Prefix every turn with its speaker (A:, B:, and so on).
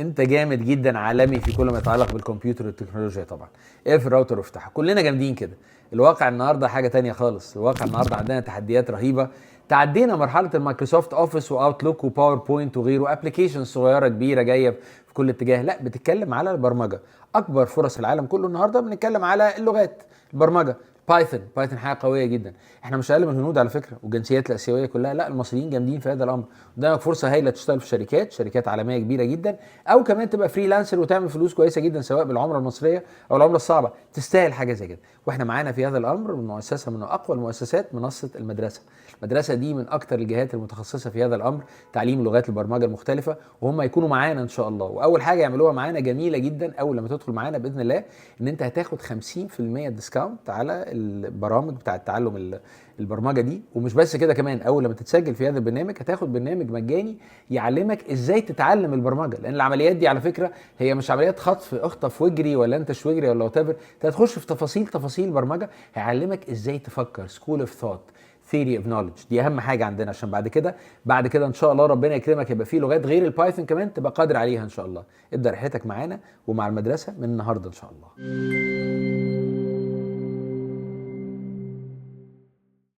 A: انت جامد جدا، عالمي في كل ما يتعلق بالكمبيوتر والتكنولوجيا طبعا. اقفل الراوتر وافتحه. كلنا جامدين كده. الواقع النهارده حاجة تانية خالص. الواقع النهارده عندنا تحديات رهيبه. تعدينا مرحلة ال Microsoft Office و Outlook و PowerPoint وغيره، application صغيرة كبيرة جاية في كل اتجاه. لا، بتتكلم على البرمجه، اكبر فرص العالم كله النهارده. بنتكلم على اللغات البرمجه، Python. Python حاجة قوية جدا. احنا مش اقل من الهنود على فكرة والجنسيات الاسيوية كلها. لا، المصريين جامدين في هذا الامر. قدامك فرصة هايلة تشتغل في شركات عالمية كبيرة جدا، او كمان تبقى freelancer وتعمل فلوس كويسة جدا، سواء بالعملة المصرية او العملة الصعبه. تستاهل حاجة زي كده. واحنا معانا في هذا الامر مؤسسة من اقوى المؤسسات، منصة المدرسه. المدرسة دي من اكتر الجهات المتخصصة في هذا الامر، تعليم لغات البرمجة المختلفه، وهم يكونوا معانا ان شاء الله. واول حاجة يعملوها معانا جميلة جدا، اول لما تدخل معانا باذن الله، ان انت هتاخد 50% discount على البرامج بتاعه تعلم البرمجة دي. ومش بس كده، كمان اول لما تتسجل في هذا البرنامج هتاخد برنامج مجاني يعلمك ازاي تتعلم البرمجه، لان العمليات دي على فكرة هي مش عمليات خطف، اخطف واجري ولا انت واجري ولا whatever. انت هتخش في تفاصيل تفاصيل برمجه، هيعلمك ازاي تفكر، school of thought، theory of knowledge. دي اهم حاجة عندنا، عشان بعد كده ان شاء الله ربنا يكرمك يبقى في لغات غير ال Python كمان تبقى قادر عليها ان شاء الله. ابدا رحلتك معانا ومع المدرسة من النهارده ان شاء الله.